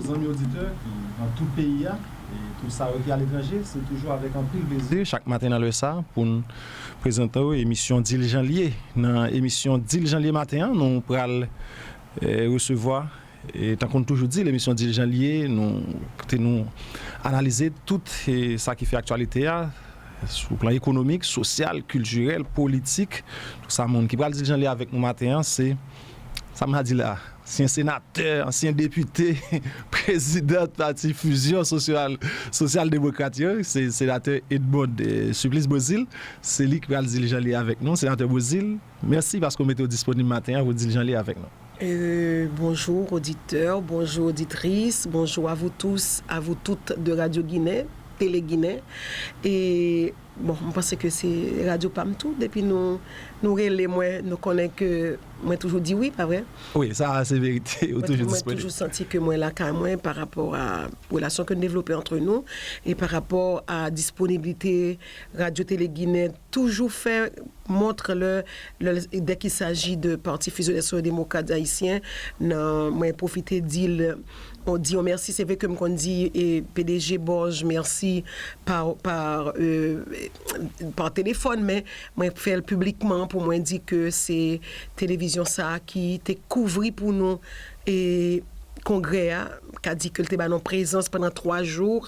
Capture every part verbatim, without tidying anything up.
Zanmi oditè ki nan tout peyi a, e tout sa yo ki aletranje, se toujou avèk anpil plezi chak maten nan lè sa pou n prezante w emisyon Di l jan l ye. Nan emisyon Di l jan l ye maten an, nou pral eh, resevwa, eh, tankou n toujou di l, emisyon Di l jan l ye, nou, kote nou analize tout eh, sa ki fè aktyalite a, sou plan ekonomik, sosyal, kiltirèl, politik, tout sa. Moun ki pral di l jan l ye avèk nou maten an, se, sa m a di la, ansyen senatè, ansyen depite, prezidan pati Fusion Sosyal, Sosyal Demokrat yo, se senatè Edmonde eh, Supplice Beauzile, se li ki pral di l jan l ye avèk nou. Senatè Beauzile, mèsi paske w mete w disponib maten an pou w di l jan l ye avèk nou. Euh, bonjour auditeurs, bonjour auditrices, bonjour à vous tous, à vous toutes de Radio Guinée, Télé Guinée. E bon, m panse ke se radyo pa m tou. Depi nou, nou rele mwen, nou konnen ke mwen toujou di wi, pa vre? Wi, sa a se verite, ou toujou disponib. Mwen toujou santi ke mwen lakay mwen pa rapò a relasyon ke n devlope antre nou e pa rapò a disponiblite Radyo Télé Guinée toujou fè montre lè, lè, dès qu'il s'agit de Parti Fusionnaire Social Démocrate Haïtien, nan, mwen pwofite di l, on, di yon mèsi. Se vre ke m konn di eh, P D G Borges mèsi pa, pa, eh, pa telefòn, men mwen fè l piblikman pou mwen di ke se televizyon sa a ki te kouvri pou nou eh, kongrè a, ka di ke l te ba nou prezans pandan twa jou.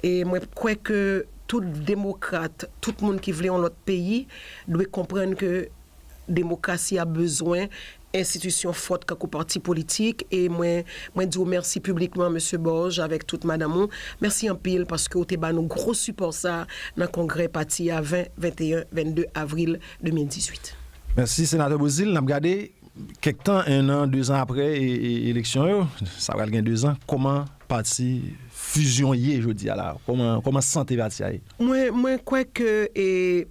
E mwen kwè ke tout demokrat, tout moun ki vle yon lòt peyi, dwe konprann ke demokrasi a bezwen enstitisyon fòt kankou pati politik. E mwen, mwen di w mèsi piblikman, mesye Borges, avèk tout madanm ou. Mèsi anpil paske w te ba nou gwo sipò sa a nan kongrè pati a ven, venteyen, vennde avril de mil dizuit. Mèsi, Senatè Beauzile. N ap gade kèk tan, en an, dezan apre e, e, eleksyon yo, sa pral gen dezan, kòman pati Fusion ye jodi a la? Kòman, kòman sante pati a ye? Mwen, mwen kwè ke e,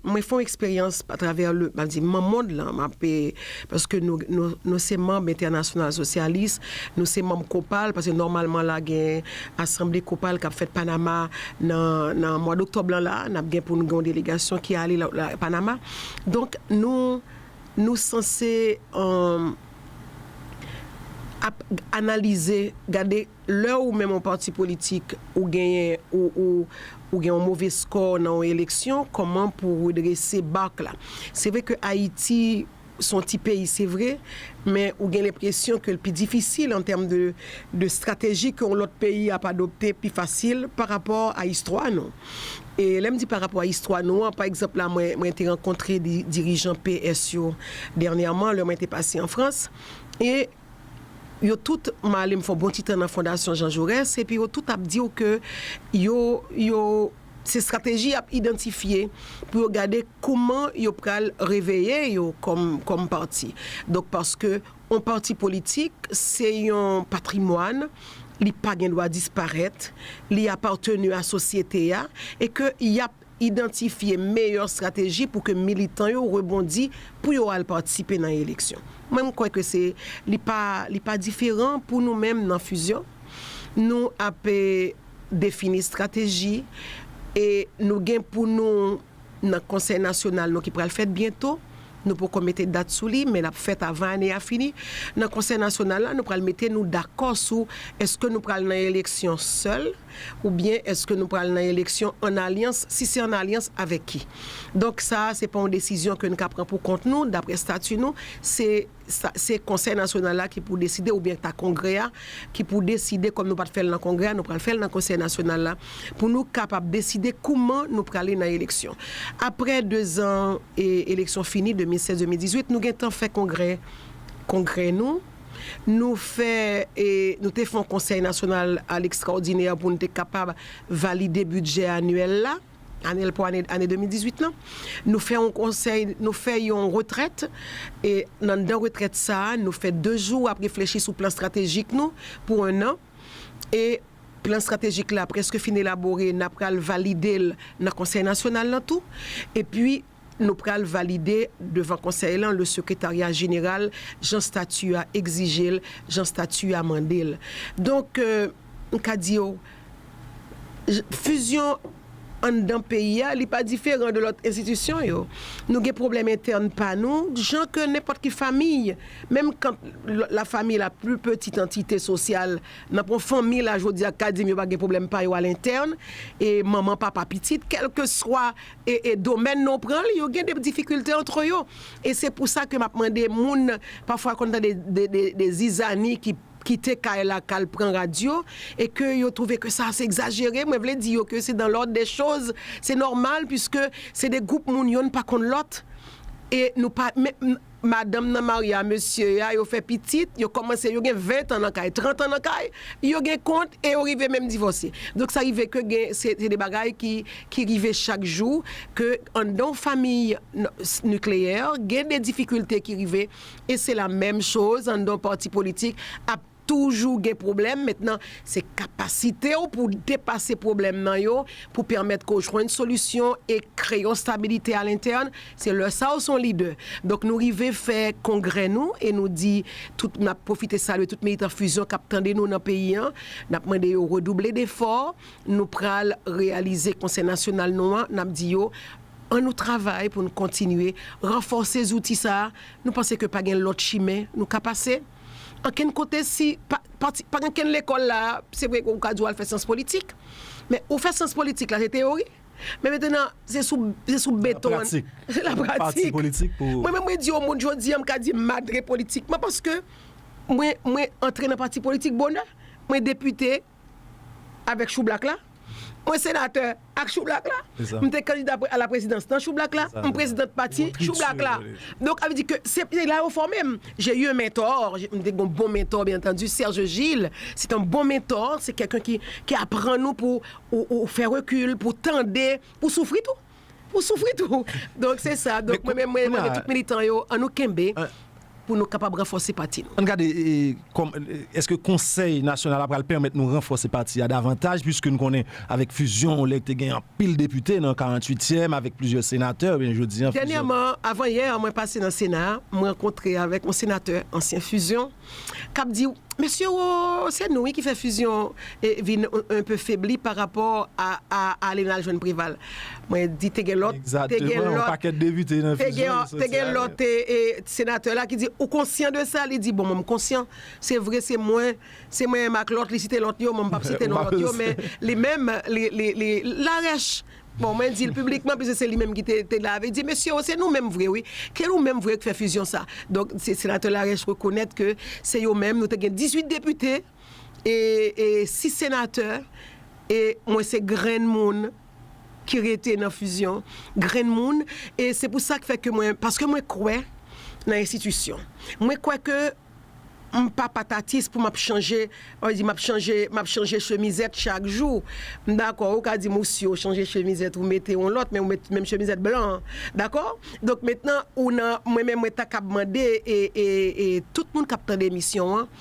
mwen fè yon eksperyans atravè le, m ap di, manmond lan, m ap, e, paske nou, nou, nou se manm Entènasyonal Sosyalis, nou se manm Kopal, paske nòmalman la gen asanble Kopal k ap fèt Panama nan, nan mwa doktòb lan la, n ap gen pou nou gen yon delegasyon ki ale la, la, Panama. Donk, nou, nou sanse um, ap analize, gade lè ou menm yon pati politik ou genyen ou, ou, ou gen yon move skò nan yon eleksyon, kòman pou redrese bak la. Se vre ke Ayiti se yon ti peyi, se vre, men ou gen lenpresyon ke l pi difisil an tèm de, de strateji ke yon lòt peyi ap adopte pi fasil pa rapò a istwa nou. E lè m di pa rapò a istwa nou an, pa egzanp la, mwen, mwen te rankontre di, dirijan P S yo dènyèman, lè mwen te pase an Frans. E yo tout, m ale m fè yon bon ti tan nan Fondasyon Jean Jaurès, epi yo tout ap di w ke yo, yo, se estrateji y ap idantifye pou yo gade kouman yo pral reveye yo kòm, kòm pati. Donk, paske yon pati politik, se yon patrimwàn, li pa gen dwa disparèt, li apateni a sosyete a, e ke y ap idantifye meyè estrateji pou ke militan yo rebondi pou yo al patisipe nan eleksyon. Mwen, m kwè ke se, li pa, li pa diferan pou nou menm nan Fusion. Nou ap, e, defini estrateji e nou gen pou nou nan Konsèy Nasyonal nou ki pral fèt byento. Nou poko mete dat sou li, men l ap fèt avan ane a fini. Nan Konsèy Nasyonal la, nou pral mete nou dakò sou èske nou pral nan eleksyon sèl, oubyen èske nou pral nan eleksyon an alyans, si se an alyans avèk ki. Donk sa a, se pa yon desizyon ke n ka pran pou kont nou, daprè estati nou, se, sa, se Konsèy Nasyonal la ki pou deside, oubyen ta Kongrè a, ki pou deside, kòm nou pa t fè l nan Kongrè a, nou pral fè l nan Konsèy Nasyonal la, pou nou kapab deside kouman nou prale nan eleksyon. Apre dezan e, eleksyon fini, de mil sèz, de mil dizuit, nou gentan fè kongrè, kongrè nou. Nou fè, e, nou te fè yon Konsèy Nasyonal a Lekstraòdinè pou nou te kapab valide bidjè anyèl la, anyèl pou ane, ane de mil dizuit lan. Nou fè yon konsèy, nou fè yon retrèt, e anndan retrèt sa a, nou fè de jou ap reflechi sou plan estratejik nou pou en an. E plan estratejik la prèske fin elabore, n ap pral valide l nan Konsèy Nasyonal lan tou. Epi, nou pral valide devan Konsèy lan, le Sekretarya Jeneral, jan estati a egzije l, jan estati a mande l. Donk, e, m ka di w, j-, Fusion anndan peyi a, li pa diferan de lòt enstitisyon yo. Nou gen pwoblèm entèn pa nou, jan ke nenpòt ki fanmi, menm quand l- la famille la plus petite entité sociale, nan pon fanmi la, jodi a, ka di m yo pa gen pwoblèm pa yo a lentèn, e manman, papa, pitit, kèlkeswa e, e domèn nou pran l, yo gen de difikilte antre yo. E se pou sa ke m ap mande moun, pafwa konn tande de, de, de zizani ki kite kay la k al pran radyo, e ke yo twouve ke sa se egzajere, mwen vle di yo ke se dans l'ordre des choses, se nòmal, puiske se de gwoup moun, yonn pa konn lòt. E nou pa, men, m- madanm nan marye a mesye a, yo fè pitit, yo kòmanse, yo gen ven tan nan kay, trant an nan kay, yo gen kont e yo rive menm divòse. Donk sa rive ke gen, se, se de bagay ki, ki rive chak jou, ke anndan yon fanmi n- s- nikleyè, gen de difikilte ki rive, e se la menm choz anndan yon pati politik, ap toujou gen pwoblèm. Mentnan, se kapasite w pou w depase pwoblèm nan yo, pou pèmèt ke w jwenn solisyon e kreye yon stabilite alentèn. Se lè sa w se yon lidè. Donk, nou rive fè kongrè nou e nou di, tout, n ap pwofite salye tout militan Fusion k ap tande nou nan peyi an. N ap mande yo redouble defò. Nou pral reyalize konsèy nasyonal nou an. N ap di yo, ann nou travay pou nou kontinye ranfòse zouti sa a. Nou panse ke pa gen lòt chimen nou ka pase. Ankenn kote, si pa, pati, pa gen ankenn lekòl la, se vre ke ou ka di w al fè syans politik, men ou fè syans politik la, se teyori. Men mentnan, se sou, se sou beton an. Pratik. Se la Pati pratik. Politik pou Mwen menm, mwen di yon moun jodi a, m ka di m madre politikman, paske mwen, mwen antre nan pati politik bonè. Mwen depite avèk Choublak la. Mwen senatè ak Choublak la. Se sa. M te kandida a la prezidans nan Choublak la. Se sa. M prezidant pati Yon kilti, Choublak la. wi. Donk, sa vle di ke se se la yo fòme m. J'ai eu un mentor. J'ai- M te gen yon bon mentor, bien entendu, Serge Gilles. C'est un bon mentor. Se kèlken ki, ki aprann nou pou ou, ou fè rekil, pou tande, pou soufri tou. Pou soufri tou. Donk, se sa. Donk, Men mwen menm, mwen kounye mande a- tout militan yo, ann nou kenbe Ah. pou nou kapab ranfòse pati nou. Ann gade, e, kòm, èske Konsèy Nasyonal la pral pèmèt nou ranfòse pati a davantaj, piske nou konnen avèk Fusion, lè te gen anpil depite nan karanntuityèm, avèk plizyè senatè, ebyen jodi a, Fusion- Dènyèman, avan yè, mwen pase nan Sena, mwen rankontre avèk yon senatè ansyen Fusion, k ap di, mesye, o, se nou wi ki fè Fusion e, vin un, un peu febli pa rapò a, a, a Alenal jwenn Preval. Mwen di, te gen lòt, te gen Egzakteman, yon lòt, pakèt depite nan te Fusion gen, ki soti te gen a. Lòt e, e, senatè la ki di, ou konsyan de sa? Li di, bon, mwen, m konsyan. Se vre, se mwen, se mwen menm ak lòt, li site lòt yo, mwen, m p ap site non lòt yo, men li menm, li, li, li, Larèch, bon, mwen di l piblikman, piske se li menm ki te, te la, li di, mesye, o, se nou menm vre, wi. Se nou menm vre ki fè Fusion sa. Donk, se, senatè Larèch rekonèt ke se yo menm, nou te gen dizuit depite, e, e sis senatè, e mwen se grenn moun ki rete nan Fusion, grenn moun, e se pou sa k fè ke mwen, paske mwen kwè nan enstitisyon. Mwen kwè ke m pa patatis pou m ap chanje, ann di, m ap chanje, m ap chanje chemizèt chak jou. M dakò, ou ka di m, ou si w chanje chemizèt, ou mete yon lòt, men ou met menm chemizèt blan an. Dakò? Donk, mentnan, ou nan, mwen menm, mwen ta kab mande, e, e, e tout moun k ap tande emisyon an,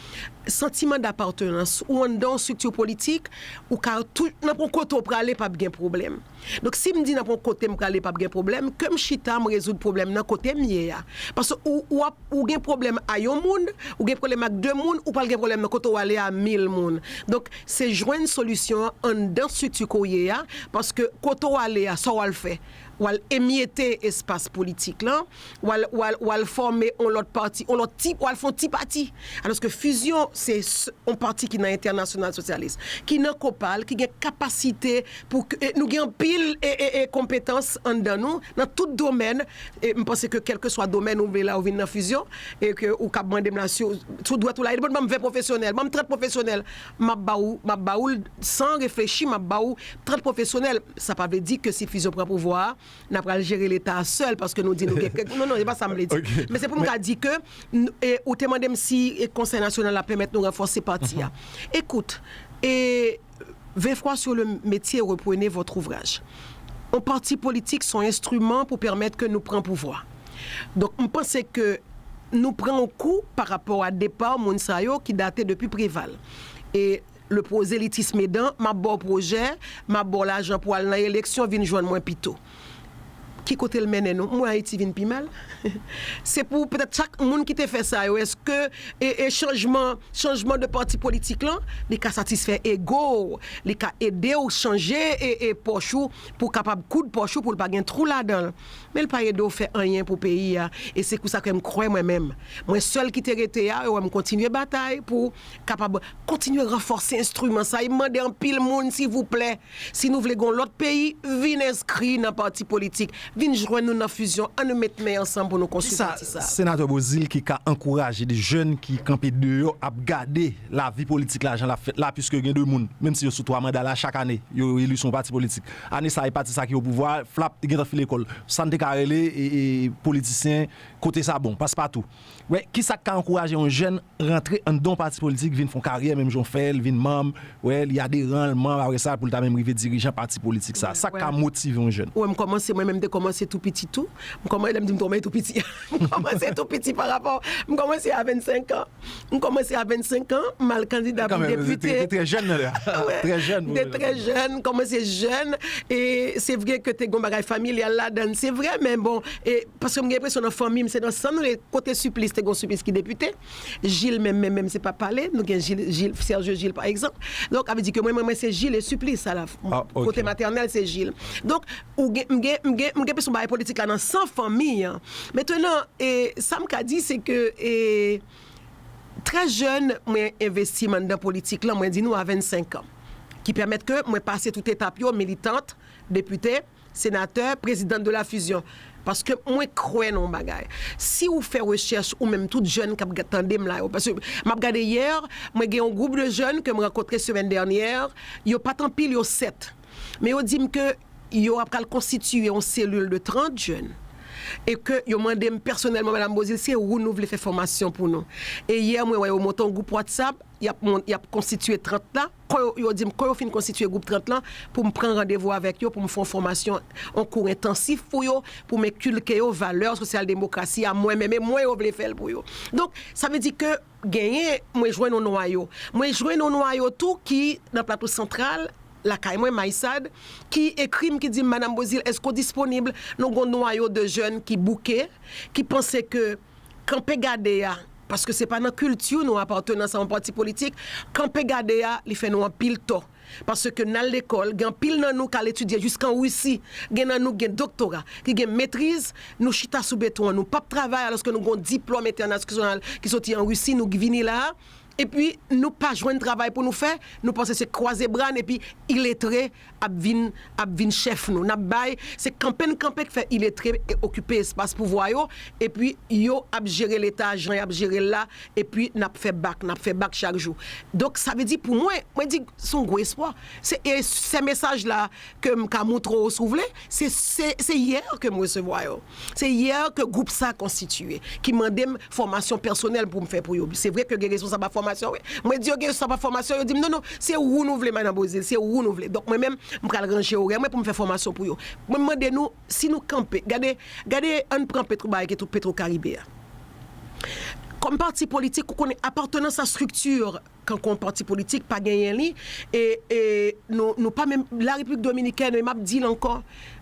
santiman dapatenans, ou anndan yon estrikti politik, ou ka tou, nan pon kote w prale, p ap gen pwoblèm. Donk, si m di nan pon kote m prale, p ap gen pwoblèm, ke m chita, m rezoud pwoblèm nan kote m ye a. Paske ou, ou ap, ou gen pwoblèm a yon moun, ou gen pwoblèm ak de moun, ou pral gen pwoblèm nan kote w ale a mil moun. Donk, se jwenn solisyon an anndan estrikti ke w ye a, paske kote w ale a, sa w al fè? W al emyete espas politik lan, w al, w al, w al fòme yon lòt pati, yon lòt ti, w al fè yon ti pati. Alòske Fusion, se s- yon pati ki nan Entènasyonal Sosyalis, ki nan COPAL, ki gen kapasite pou ke, e, nou gen anpil e, e, e konpetans anndan nou, nan tout domèn. E m panse ke kèlkeswa domèn ou vle la, ou vin nan Fusion, e ke ou kab mande m la si w, si w dwèt ou la, e ban m ven pwofesyonèl, ban m trant pwofesyonèl, m ap ba ou, m ap ba ou l san reflechi, m ap ba ou trant pwofesyonèl. Sa pa vle di ke si Fusion pran pouvwa a, n ap pral jere Leta a sèl, paske nou di nou gen kèk, non, non, se pa sa m vle di. Ok. Men se pou m ka di ke, n- e, ou te mande m si, e, Konsèy Nasyonal la pèmèt nou ranfòse pati a. Écoute, e, vingt fois sur le métier, reprenez votre ouvrage. Yon pati politik se yon enstriman pou pèmèt ke nou pran pouvwa. Donk, m panse ke nou pran yon kou pa rapò a depa moun sa yo ki date depi Preval. E le prosélytisme aidant, m ap ba w pwojè, m ap ba w lajan pou al nan eleksyon, vin jwenn mwen pito. ki kote l mennen nou? M wè Ayiti vin pi mal. Se pou petèt chak moun ki te fè sa yo, èske e, e chanjman, chanjman de pati politik lan, li ka satisfè ego w, li ka ede w chanje e, e pòch ou pou w kapab koud pòch ou pou l pa gen twou ladan l. Men l pa ede w fè anyen pou peyi a. E se pou sa ke m kwè mwen menm. Mwen sèl ki te rete a, e wè m kontinye batay pou kapab kontinye ranfòse enstriman sa. E m mande anpil moun, silvouplè, si nou vle gen yon lòt peyi, vin enskri nan pati politik. Vin jwenn nou nan Fusion. Ann nou met men ansanm pou nou konstwi pati sa. Senatè Beauzile ki ka ankouraje de jèn ki kanpe deyò ap gade lavi politik la jan l ap fèt la, piske gen de moun, menm si yo sou twa manda la, chak ane, yo eli sou yon pati politik. Ane sa, e pati sa ki o pouvwa, flap, li gentan file kò l. Sa n te ka rele e, e, politisyen kote sa bon, paspatou. Wè, kisa k ka ankouraje yon jèn rantre anndan yon pati politik, vin fè yon karyè, menm jan w fè l, vin manm, wè, li aderan, l manm, apre sa, pou l ta menm rive dirijan pati politik sa? Sa k ka motive yon jèn? Wè, m kòmanse, mwen menm, m te kòmanse tou piti tou. M kòmanse, lè m di m kòmanse tou piti, m kòmanse tou piti pa rapò, m kòmanse a vennsenk an. M kòmanse a vennsenk an, m al kandida pou depite. Kanmenm, se te, te trè jèn nan lè a. Wè, trè jèn, m te trè jèn, m kòmanse jèn. E se vre ke te gen yon bagay familyal ladan l, se vre, men bon, e, paske m gen enpresyon nan fanmi m, se nan san nou ye, kote siplis, te gen yon siplis ki depite. Jil menm, menm, menm, se pa pale, nou gen Jil, Jil, Serge Gilles, pa egzanp. Donk, sa vle di ke mwen, mwen, mwen, se Jil e siplis, ala, kote matènèl, se Jil. Donk, ou gen, m gen, m gen, m gen enpresyon bagay politik la nan san fanmi an. Mentnan, e, sa m ka di, se ke, e, trè jèn, mwen envesti m anndan politik lan, mwen di nou a vennsenk an, ki pèmèt ke mwen pase tout etap yo, militant, depite, senatè, présidente de la Fusion. Paske mwen kwè nan yon bagay. Si ou fè rechèch, ou menm tout jèn k ap ga-, tande m la yo, paske m ap gade yè, mwen gen yon gwoup de jèn ke m rankontre semèn dènyè, yo pa t anpil, yo sèt. Men yo di m ke yo ap pral konstitiye yon selil de trant jèn. E ke yo mande m pèsonèlman, Madam Beauzile, se ou nou vle fè fòmasyon pou nou. E yè, mwen wè yo monte yon gwoup WhatsApp, y ap mon-, y ap konstitiye trant la. Kon yo, yo di m, kon yo fin konstitiye gwoup trant lan, pou m pran randevou avèk yo, pou m fè yon fòmasyon, yon kou entansif pou yo, pou m enkilke yo valè sosyal demokrasi a mwen menm, e mwen yo vle fè l pou yo. Donk, sa vle di ke genyen, mwen jwenn yon nwayo. Mwen jwenn yon nwayo tou ki nan Plato Santral, lakay mwen, Maysad, ki ekri m, ki di m, Madam Beauzile, èske w disponib? Nou gen yon nwayo de jèn ki bouke, ki panse ke kanpe gade a, paske se pa nan kilti nou apatnans a yon pati politik, kanpe gade a, li fè nou anpil tò. Paske n al lekòl, gen anpil nan nou k al etidye jiskan Risi, gen nan nou gen doktora, ki gen metriz, nou chita sou beton an, nou p ap travay alòske nou gen yon diplòm entènasyonal ki soti an Risi, nou vini la a, epi nou pa jwenn travay pou nou fè, nou panse se kwaze bra n, epi iletre ap vin, ap vin chèf nou. N ap bay, se kanpe n kanpe k fè iletre e okipe espas pouvwa yo, epi yo ap jere Leta jan y ap jere l la, epi n ap fè bak, n ap fè bak chak jou. Donk, sa vle di pou mwen, mwen di, se yon gwo espwa. Se, e se mesaj la ke m ka moutre w, si w vle, se, se, se yè ke m resevwa yo. Se yè ke gwoup sa konstitiye, ki mande m fòmasyon pèsonèl pou m fè pou yo. Se vre ke gen responsab ap fòmasyon, wi. Mwen di yo gen responsab ap fòmasyon, yo di m, "Non, non, se ou nou vle, Madan Beauzile, se ou nou vle." Donk, mwen menm, m pral ranje orè mwen pou m fè fòmasyon pou yo. Mwen, m mande nou, si nou kanpe, gade, gade, ann pran Petro, bagay ke tou Petro Karibe a. Kòm pati politik, ou konnen apatnans a estrikti kankou yon pati politik, pa genyen li, e, e nou, nou pa menm, la Repiblik Dominikèn, e m ap di l ankò,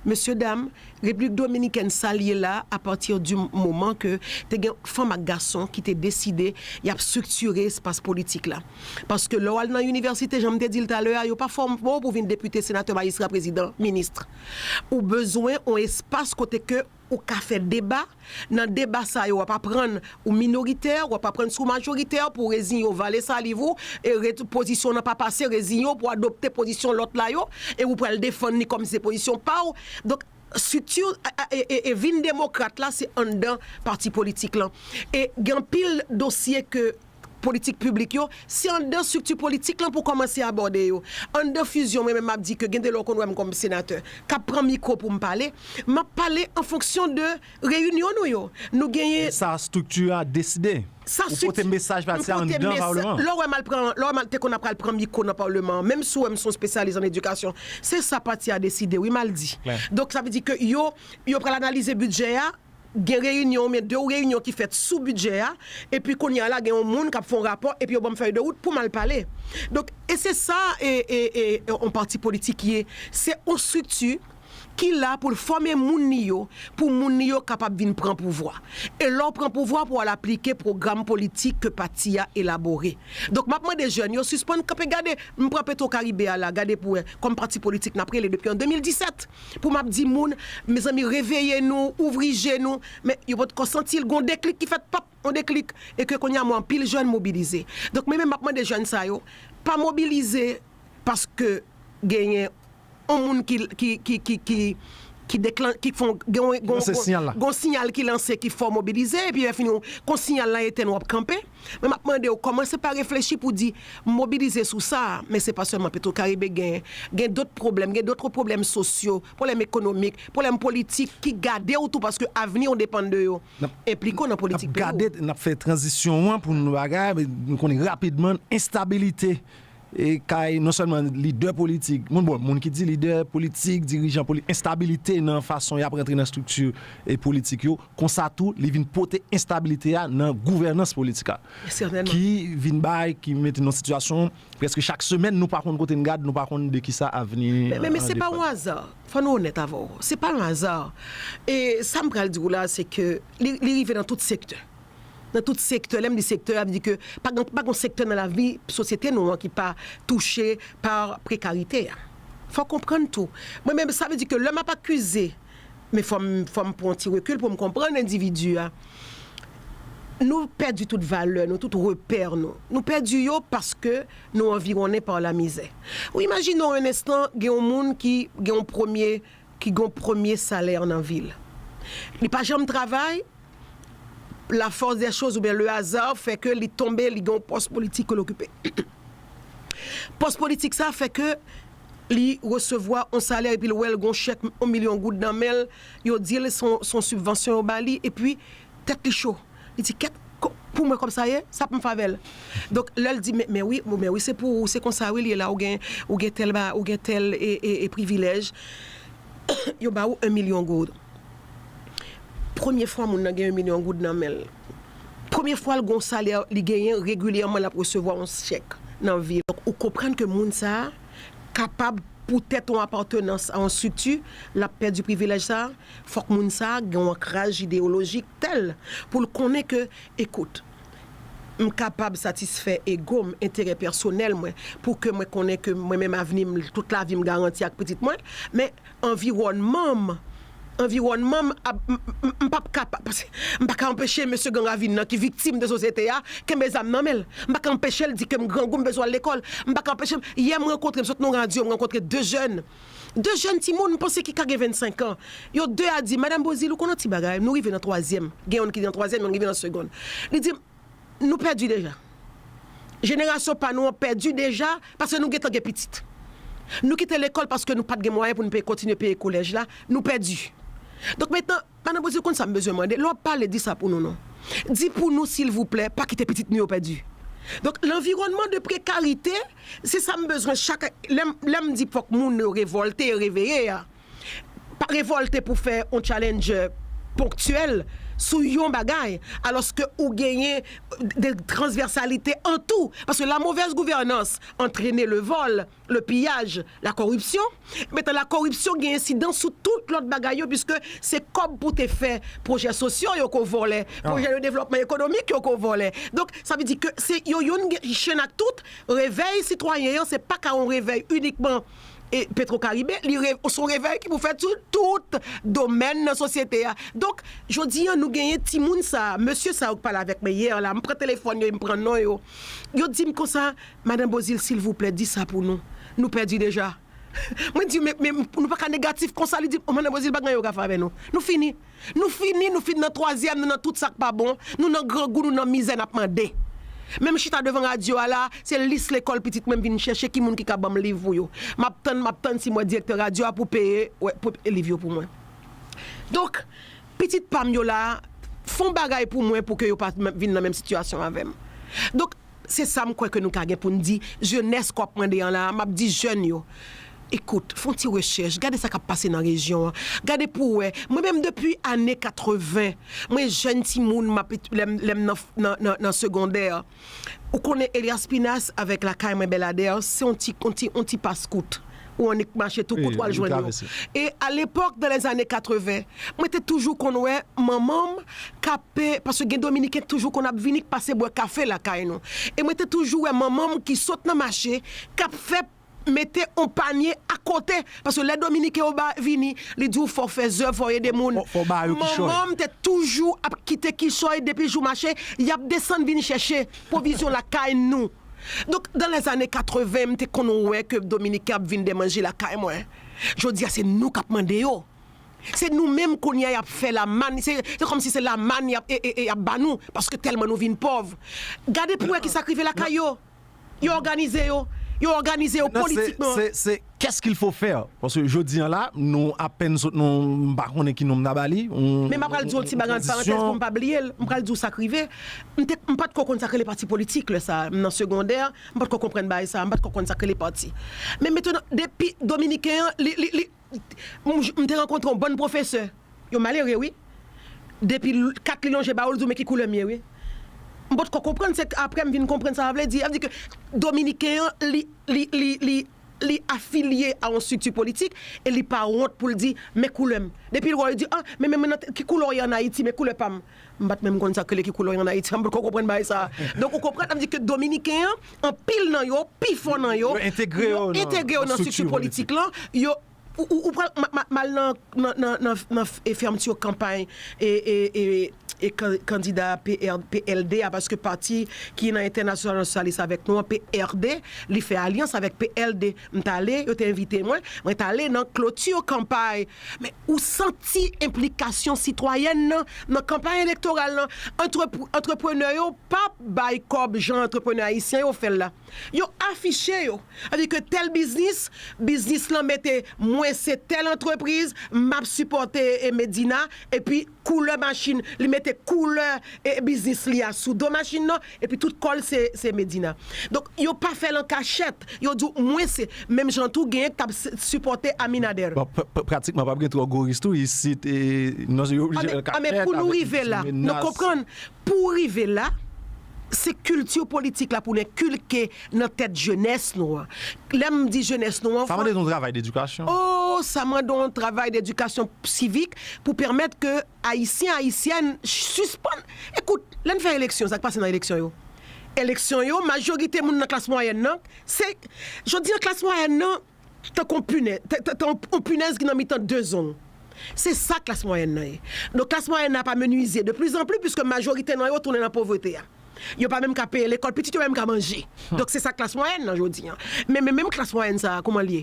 mesye dam, Repiblik Dominikèn sa l ye la, apati di moman ke te gen fanm ak gason ki te deside y ap estriktire espas politik la. Paske lè w al nan inivèsite, jan m te di l talè a, yo pa fòme w pou vin depite, senatè, majistra, prezidan, minis. Ou bezwen yon espas kote ke ou ka fè deba. Nan deba sa yo, w ap aprann ou minoritè, w ap aprann si w majoritè, pou w reziyen w, vale saliv ou, e ret-, pozisyon w nan pa pase, reziyen w, pou w adopte pozisyon lòt la yo, e ou pral defann li kòm se pozisyon pa w. Donk, estrikti, a, a, e, e, e vin demokrat la, se anndan pati politik lan. E gen anpil dosye ke politik piblik yo, se anndan estrikti politik lan pou kòmanse abòde yo. Anndan Fusion, mwen menm m ap di ke gen de lè w konn wè m kòm senatè, k ap pran mikwo pou m pale, m ap pale an fonksyon de reyinyon nou yo. Nou genyen. Sa estrikti a deside. Sa estrikti. Ou pote mesaj pati a anndan palman an. Lè w wè m al pran, lè w wè m al te konn ap pral pran mikwo nan palman an, menm si w wè m se yon espesyalis an edikasyon, se sa pati a deside, wi, m al di. Klè. Donk, sa vle di ke yo, yo pral analize bidjè a, gen reyinyon oubyen de reyinyon ki fèt sou bidjè a, epi kounye a la, gen yon moun k ap fè yon rapò, epi yo ban m fèy de wout pou m al pale. Donk, e se sa, e, e, e, yon pati politik ye. Se yon estrikti ki la pou l fòme moun li yo, pou moun li yo kapab vin pran pouvwa. E lè w pran pouvwa, pou w al aplike pwogram politik ke pati a elabore. Donk, m ap mande jèn yo sispann kanpe gade, m pran Petro Karibe a la, gade pou wè, kòm pati politik n ap rele depi an de mil disèt, pou m ap di moun, mezanmi, reveye nou, ouvri je nou, men yo potko santi l, gon deklik ki fèt, pap, yon deklik, e ke kounye a mwen anpil jèn mobilize. Donk, mwen menm, m ap mande jèn sa yo, pa mobilize paske genyen yon moun ki, ki, ki, ki, ki, ki deklan, ki fon, gen yon, gon, gon, gon siyal ki lanse, ki fè w mobilize, epi lè fini, kon siyal la etèn, w ap kanpe. Men m ap mande w, kòmanse pa reflechi pou di, m mobilize sou sa, men se pa sèlman Petro Karibe gen, gen dòt pwoblèm, gen dòt pwoblèm sosyo, pwoblèm ekonomik, pwoblèm politik, ki gade w tou, paske avni w depann de yo. Enplike w nan politik peyi w. N ap gade, n ap fè tranzisyon an pou nou bagay, men nou konnen rapidman, enstabilite e kay non sèlman lidè politik, moun, bon, moun ki di lidè politik, dirijan politik, enstabilite nan fason y ap rantre nan estrikti e politik yo, konsa tou, li vin pote enstabilite a nan gouvènans politik la, ki vin bay, ki mete nan sitiyasyon, prèske chak semèn, nou pa konn kote n gad, nou pa konn de kisa avni an depann. Men, men, men se pa yon aza. Fò nou onèt avè w. Se pa yon aza. E sa m pral di w la, se ke li, li rive nan tout sektè. Nan tout sektè, lè m di sektè, sa vle di ke pa gen, pa gen sektè nan lavi sosyete nou an ki pa touche pa prekarite a. Fò w konprann tou. Mwen menm, sa vle di ke lè m ap akize, men fò m, fò m pran yon ti rekil pou m konprann endividi a. Nou pèdi tout valè nou, tout repè nou. Nou pèdi yo paske nou anviwonnen pa lamizè. Ou imajine w yon enstan, gen yon moun ki gen yon premye, ki gen yon premye salè nan vi l. Li pa janm travay, la force des choses oubyen le hasard fè ke li tonbe, li gen yon pòs politik ke l okipe. Pòs politik sa fè ke li resevwa yon salè epi l wè l gen yon chèk yon milyon goud nan men l, yo di l se yon, se yon sibvansyon yo ba li, epi tèt li cho. Li di, "Kèt, ko-, pou mwen kòb sa ye, sa pou m fè avè l?" Donk, lè l di, "Men, men wi, men wi, se pou ou, se konsa wi l ye la, ou gen, ou gen tèl ba, ou gen tèl e, e, e privilèj, yo ba ou yon milyon goud." Premye fwa moun nan gen yon milyon goud nan men l. Premye fwa l gen yon salè, li genyen regilyèman, l ap resevwa yon chèk nan vi l. Donk, ou konprann ke moun sa a kapab, poutèt yon apatnans a yon estrikti, l ap pèdi privilèj sa a. Fòk moun sa a gen yon ankraj ideyolojik tèl pou l konnen ke, ekout, m kapab satisfè ego m, enterè pèsonèl mwen, pou ke mwen konnen ke mwen menm avni m, tout lavi m garanti ak pitit mwen, men anviwònman m, anviwònman m ap, m, m, m p ap kapab, paske m pa ka anpeche mesye gang Ravin nan ki viktim de sosyete a, kenbe zam nan men l. M pa ka anpeche l di ke m grangou, m bezwen al lekòl. M pa ka anpeche m, yè m rankontre, m sot nan radyo, m rankontre de jèn. De jèn timoun, m panse ki ka gen vennsenk an. Yo de a di, "Madanm Bozil, ou konn yon ti bagay, nou rive nan twazyèm." Gen youn ki nan twazyèm, youn rive nan segonn. Li di, "Nou pèdi deja. Jenerasyon pa nou an pèdi deja, paske nou gentan gen pitit. Nou kite lekòl paske nou pa t gen mwayen pou nou peye, kontinye peye kolèj la, nou pèdi." Donk, mentnan, Madanm Bozil, konn sa m bezwen mande? Lè w ap pale, di sa pou nou non. Di pou nou, silvouplè, pa kite pitit nou yo pèdi. Donk, lanviwònman de prekarite, se sa m bezwen chak, lè m, lè m di fòk moun yo revòlte e reveye a. Pa revòlte pou fè yon challenge ponktyèl sou yon bagay, alòske ou genyen de transvèsalite an tou. Paske la mauvaise gouvernance antrene le vol, le piyaj, la koripsyon. Mentnan, la koripsyon gen ensidans sou tout lòt bagay yo, piske se kòb pou te fè pwojè sosyo yo ko vòlè, pwojè de devlòpman ekonomik yo ko vòlè. Donk, sa vle di ke se yo youn gen chenn ak tout, revèy sitwayen an, se pa ka yon revèy inikman e Petro Karibe, li re-, se yon revèy ki pou fèt sou tout domèn nan sosyete a. Donk, jodi a, nou genyen timoun sa, mesye sa yo k pale avèk mwen yè la, m pran telefòn yo, m pran non yo. Yo di m konsa, "Madanm Bozil, silvouplè, di sa pou nou. Nou pèdi deja." Mwen di, "Men, men, nou pa ka negatif konsa." Li di, "O, Madanm Bozil, pa gen anyen yo ka fè avè nou. Nou fini. Nou fini, nou fin nan twazyèm, nou nan tout sa k pa bon, nou nan grangou, nou nan mizè, n ap mande." Men m chita devan radyo a la, se lis lekòl pitit mwen m vin chèche, ki moun ki ka ban m liv pou yo. M ap tann, m ap tann si m wè direktè radyo a pou peye, wè, pou liv yo pou mwen. Donk, pitit pa m yo la, fè yon bagay pou mwen pou ke yo pa vin nan menm sitiyasyon avè m. Donk, se sa m kwè ke nou ka gen pou n di, jenès k w ap mande an la, m ap di jèn yo, ekout, fè yon ti rechèch, gade sa k ap pase nan rejyon an, gade pou w wè. Mwen menm depi ane katreven, mwen jèn timoun, m ap, lè m, lè m nan, nan, nan, nan segondè, ou konnen Elias Pinas avèk lakay mwen Bèladè, se yon ti, yon ti, yon ti paskout. ou annik mache tou kout, ou al jwenn yo. E alepòk, dans les années quatre-vingts, mwen te toujou konn wè manman m k ap, paske gen Dominiken toujou konn ap vini k pase bwè kafe lakay nou. E mwen te toujou wè manman m ki sot nan mache, k ap fè mete yon panye akote. Paske lè Dominiken yo ba vini, li di w fò w fè zèv, fò w ede moun. Manman m te toujou ap kite kichòy depi jou mache, y ap desann vin chèche pwovizyon lakay nou. Donk, dans les années quatre-vingts, m te konn wè ke Dominiken ap vin dè manje lakay mwen. Jodi a, se nou k ap mande yo. Se nou menm kounye a y ap fè lamann. Se, se kòmsi se lamann y ap, e, e, e, y ap ba nou, paske tèlman nou vin pòv. Gade pou wè ki sa k rive lakay yo. Yo òganize yo. Yo òganize yo politikman. Se, se, qu'est-ce qu'il faut faire? Paske jodi an la, nou apèn sot, nou, m pa konnen ki non m ta ba li. Men m pral di yon ti bagay ant parantèz pou m pa bliye l. M pral di w sa k rive. M te, m pa t ko konn sa k rele pati politik lè sa a. M nan segondè, m pa t ko konprann bagay sa a. M pa t ko konn sa k rele pati. Men mentnan, depi Dominiken an, li, li, li, m, m te rankontre yon bann pwofesè. Yo malere, wi. Depi l, kat li lonje ba ou, l di w, men ki koulè m ye, wi. M pa t ko konprann, se k-, apre m vin konprann sa sa vle di. Sa vle di ke Dominiken an, li, li, li, li, li afilye a yon estrikti politik e li pa wont pou l di, men koulè m. Depi l wè w, li di, ah, men, men, men, nan, ki koulè w ye ann Ayiti, men koulè pa m. M pa t menm konn sa k rele ki koulè w ye ann Ayiti, m pa t ko konprann bagay sa a. Donk, ou konprann, sa vle di ke Dominiken an, anpil nan yo, pifò nan yo, yo entegre yo nan estrikti politik lan, yo Ou, ou, ou pral, m, m, m al nan, nan, nan, nan, nan f-, e fèmti kanpay e, e, e, e kan-, kandida P R, P L D a, paske pati ki nan Entènasyonal Sosyalis avèk nou an, P R D, li fè alyans avèk P L D. M t ale, yo te envite mwen, mwen t ale nan kloti kanpay. Men ou santi enplikasyon sitwayèn nan, nan kanpay elektoral lan. Antrep-, antreprenè yo p ap bay kòb jan antreprenè ayisyen yo fè l la. Yo afiche yo. Sa vle di ke tèl biznis, biznis lan mete, mwen se tèl antrepriz, m ap sipòte, e, Medina, epi koulè machin, li mete koulè, e, biznis li a sou do machin nan, epi tout kò l se, se Medina. Donk, yo pa fè l an kachèt. Yo di w, mwen se, menm jan tou, genyen k t ap s-, sipòte Aminader. Bon, pr-, pr-, pratikman p ap gen twò gwo risk tou isit, e, non, yo oblije fè l an kachèt, avèk ti menas. Anben, anben, pou nou rive la, nou konprann, pou rive la, se kilti politik la pou n enkilke nan tèt jenès nou an. Lè m di jenès nou an, sa mande yon travay dedikasyon. Oh, sa mande yon travay dedikasyon sivik pou pèmèt ke Ayisyen, Ayisyèn sispann. Ekout, lè n fè eleksyon, sa k pase nan eleksyon yo? Eleksyon yo, majorite moun nan klas mwayèn nan, se, jodi an klas mwayèn nan, tankou yon pinè-, ta-, ta-, ta-, yon pinèz ki nan mitan de zong. Se sa klas mwayèn nan ye. Donk, klas mwayèn nan ap amenuize de plus en plus, puiske majorite nan yo tounen nan povrete a. Yo pa menm ka peye lekòl pitit yo, menm ka manje. Donk, se sa klas mwayèn nan jodi an. Men, men menm klas mwayèn sa a, kòman l ye?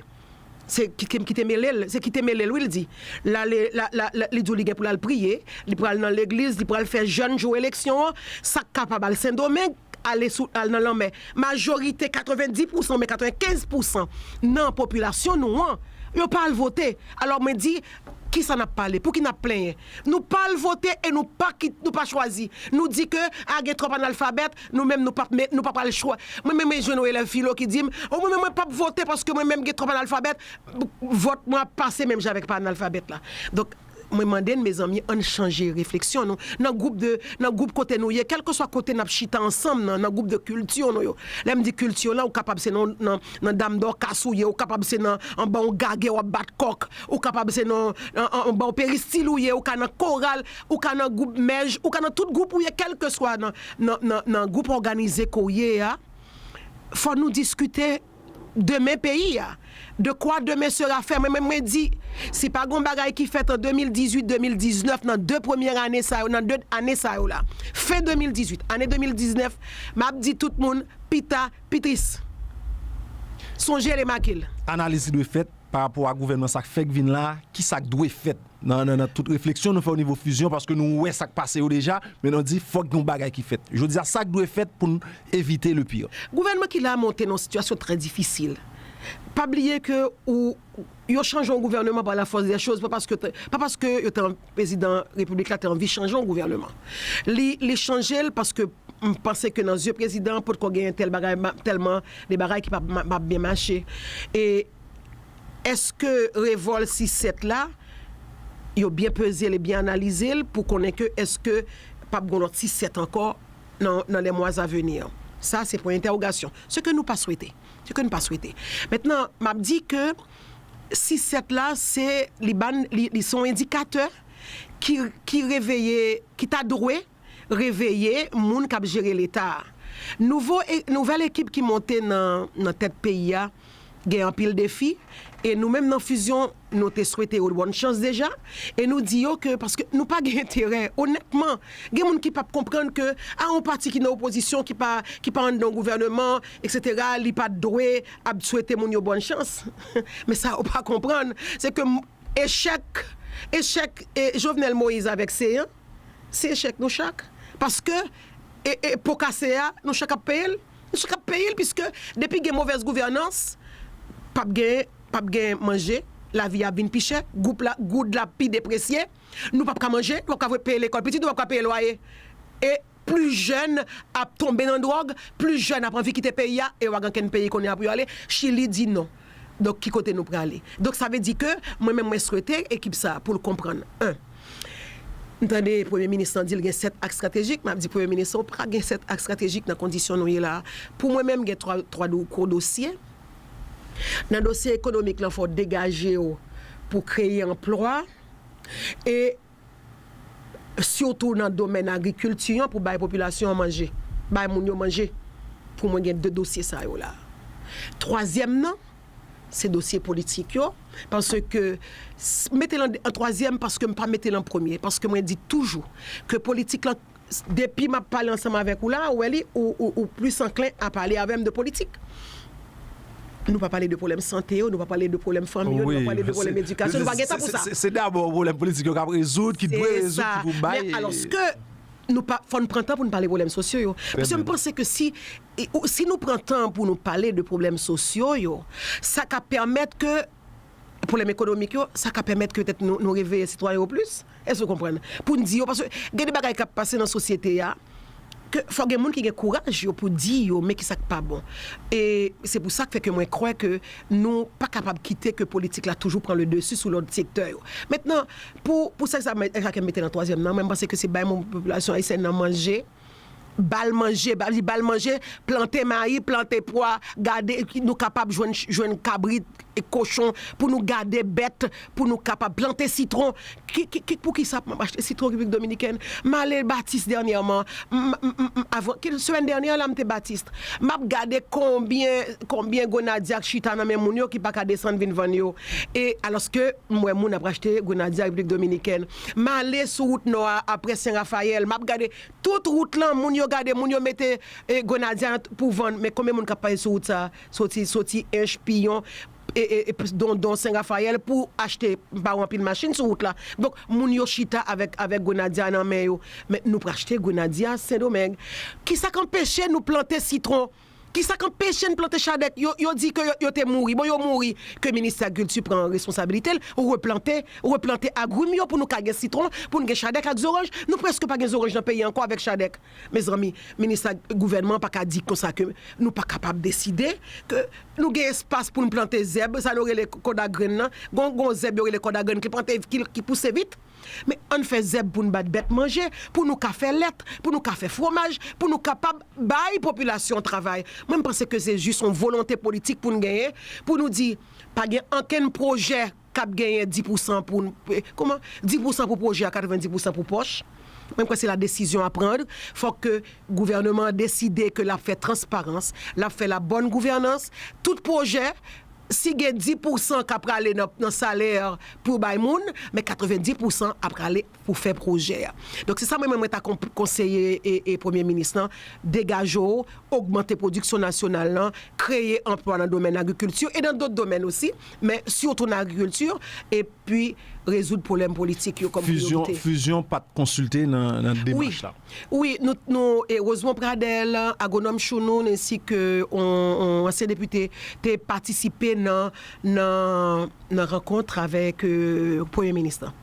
Se ki, ki, ki te mele l, se ki te mele l, wi, l di. L ale, la, la, la, li di w li gen pou l al priye, li pral nan legliz, li pral fè jèn jou eleksyon an, sa k kapab al Sendomeng, ale sou, al nan lanmè. Majorite, katrevenndis pousan, men katrevenkenz pousan nan popilasyon nou an, yo pa al vote. Alò, mwen di, kisa n ap pale? Pou ki n ap plenyen? Nou pa al vote e nou pa kit-, nou pa chwazi. Nou di ke, a, gen twòp analfabèt, nou menm nou p ap, nou p ap al chwa-, mwen menm, mwen jwenn yon elèv filo ki di m, o, mwen menm, mwen p ap vote paske mwen menm gen twòp analfabèt, vòt mwen ap pase menm jan avèk pa analfabèt la. Donk, mwen mande n, mezanmi, ann chanje refleksyon nou. Nan gwoup de, nan gwoup kote nou ye, kèlkeswa kote n ap chita ansanm nan, nan gwoup de kilti nou yo. Lè m di kilti la, ou kapab se nan, nan, nan Dam Dòkas ou ye, ou kapab se nan, anba yon gagè w ap bat kòk, ou kapab se nan, an, an, anba yon peristil ou ye, ou ka nan koral, ou ka nan gwoup mèj, ou ka nan tout gwoup ou ye, kèlkeswa nan, nan, nan, nan gwoup òganize ke w ye a. Fò nou diskite demen peyi a. De quoi demain sera fait? Mwen menm, mwen di, si pa gen yon bagay ki fèt an de mil dizuit, de mil diznèf, nan de premye ane sa yo, nan de ane sa yo la, fen de mil dizuit, ane de mil diznèf, m ap di tout moun, pita, pi tris. Sonje l e make l. Analiz ki dwe fèt pa rapò a gouvènman sa k fèk vin la, kisa k dwe fèt? Nan, nan, nan tout refleksyon nou fè o nivo fizyon, paske nou wè sa k pase yo deja, men nou di fòk gen yon bagay ki fèt. Jodi a, sa k dwe fèt pou n evite le pire? Gouvènman ki la a monte nan yon sitiyasyon trè difisil. Pa bliye ke ou, yo chanje yon gouvènman pa la force des choses, pa paske, pa paske yo te, prezidan repiblik la te anvi chanje yon gouvènman. Li, li chanje l paske m panse ke nan zye prezidan an, potko genyen tèl bagay, ma-, tèlman de bagay ki p ap, ma-, p ap byen mache. E Èske revòl sis sèt la, yo byen peze l e byen analize l pou konnen ke èske p ap gen lòt sis sèt ankò nan, nan les mois à venir? Sa se pwen entèwogasyon. Se ke nou pa swete. Se ke nou pa swete. Mentnan, m ap di ke sis sèt la, se li ban, li, li se yon endikatè ki, ki reveye, ki ta dwe reveye moun k ap jere Leta a. Nouvo e, nouvèl ekip ki monte nan, nan tèt peyi a, gen anpil defi, e nou menm nan Fusion, nou te swete yo bòn chans deja, e nou di yo ke, paske nou pa gen enterè, onètman, gen moun ki p ap konprann ke, a, yon pati ki nan opozisyon, ki pa, ki pa anndan yon gouvèneman, etsetera, li pa t dwe ap swete moun yo bòn chans. Men sa yo pa konprann, se ke m, echèk, echèk, e, Jovenel Moïse avèk Céant, se echèk nou chak. Paske, e, e, po kase a, nou chak ap peye l. Nou chak ap peye l, piske depi gen movèz gouvènans, p ap gen, p ap gen manje, lavi a ap vin pi chè, gwoup la, goud la pi depresye, nou p ap ka manje, nou p ap ka peye lekòl pitit, nou p ap ka peye lwaye. E plis jèn ap tonbe nan dwòg, plis jèn ap anvi kite peyi a, e yo pa gen okenn peyi kounye a pou yo ale. Chili di non. Donk, ki kote nou prale? Donk, sa vle di ke mwen menm, mwen swete ekip sa a pou l konprann, en, m tande Premye Minis lan di l gen sèt aks estratejik, m ap di Premye Minis lan, ou pa gen sèt aks estratejik nan kondisyon nou ye la a. Pou mwen menm, gen twa, twa do, gwo dosye. Nan dosye ekonomik lan, fò w degaje w pou kreye anplwa. E sitou nan domèn agrikilti an, pou bay popilasyon an manje, bay moun yo manje. Pou mwen, gen de dosye sa yo la. Twazyèm nan, se dosye politik yo, paske, s-, mete l an, an twazyèm, paske m pa mete l an premye, paske mwen di toujou ke politik lan, s-, depi m ap pale ansanm avèk ou la, ou wè li, ou, ou, ou plis anklen a pale avè m de politik. Nou pa pale de pwoblèm sante yo, nou pa pale de pwoblèm fanmi yo, nou pa pale de pwoblèm edikasyon, nou pa gen tan pou sa. Se, se, se dabò pwoblèm politik yo k ap rezoud, ki dwe rezoud, ki pou bay. Men alòske nou pa, fò n pran tan pou n pale pwoblèm sosyo yo. Paske m panse ke si, e, ou, si nou pran tan pou nou pale de pwoblèm sosyo yo, sa ka pèmèt ke pwoblèm ekonomik yo, sa ka pèmèt ke petèt nou, nou reveye sitwayen yo plis. Èske w konprann? Pou n di yo, paske gen de bagay k ap pase nan sosyete a, ke fò gen moun ki gen kouraj yo pou di yo, men ki sa k pa bon. E se pou sa k fè ke mwen kwè ke nou pa kapab kite ke politik la toujou pran le dessus sou lòt sektè yo. Mentnan, pou, pou sa, sa, sa ke m mete nan twazyèm nan, mwen, m panse ke se bay moun, popilasyon ayisyèn nan manje, ba l manje, ba, li ba l manje, plante mayi, plante pwa, gade, ki nou kapab jwenn, jwenn kabrit, e kochon, pou nou gade bèt, pou nou kapab plante sitwon. Ki, ki, ki, poukisa m ap achte sitwon Repiblik Dominikèn? M ale Batis dènyèman, m, m, m, m, avan, ki, semèn dènyè la, m te Batis. M ap gade konbyen, konbyen grenadya k chita nan men moun yo ki pa ka desann vin vann yo. E alòske m wè moun ap achte grenadya Repiblik Dominikèn. M ale sou wout nò a, aprè Sen Rafayèl, m ap gade tout wout lan, moun yo gade, moun yo mete, e, grenadya pou vann. Men konbyen moun k ap pase sou wout sa a? Soti, soti Ench, Piyon, e, e, e, Dondon, Sen Rafayèl pou achte, ba yo anpil machin sou wout la. Donk, moun yo chita avèk, avèk grenadya nan men yo. Men nou pral achte grenadya Sendomeng. Kisa k anpeche nou plante sitwon? Kisa k anpeche n plante chadèk? Yo, yo di ke yo, yo te mouri. Bon, yo mouri. Ke Ministè Kilti pran responsabilite l, replante, replante agrim yo pou nou ka gen sitwon, pou n gen chadèk ak zoranj. Nou prèske pa gen zoranj nan peyi ankò avèk chadèk. Mezanmi, minis ak gouvènman an pa ka di konsa ke nou pa kapab deside ke nou gen espas pou n plante zèb, sa nou rele kòdagrenn nan. Gon, gon zèb yo rele kòdagrenn ki plante, ki, ki pouse vit. Men ann fè zèb pou n ba bèt manje, pou nou ka fè lèt, pou nou ka fè fwomaj, pou nou kapab bay popilasyon an travay. Mwen, m panse ke se jis yon volonte politik pou n genyen, pou nou di, pa gen ankenn pwojè k ap genyen dis pousan pou n, eh, kòman? Dis pousan pou pwojè a, katrevendis pousan pou pòch. Mwen, m kwè se la desizyon a pran. Fòk ke gouvènman an deside ke l ap fè transparans, l ap fè la bòn gouvènans. Tout pwojè, si gen dis pousan k ap prale nan, nan salè pou bay moun, men katrevendis pousan ap prale pou fè pwojè a. Donk, se sa mwen, mwen, mwen ta kon-, konseye e, e Premye Minis lan, degaje w, ogmante pwodiksyon nasyonal lan, kreye anplwa nan domèn agrikilti e nan dòt domèn osi, men sitou nan agrikilti, epi rezoud pwoblèm politik yo kòm priyorite. Fusion pa t konsilte nan, nan demach la? Wi, nou, nou, erezman Pradel, agwonòm Chounoun, ensi ke on, on ansyen depite te patisipe nan, nan, nan rankont avèk, euh, Premye Minis lan.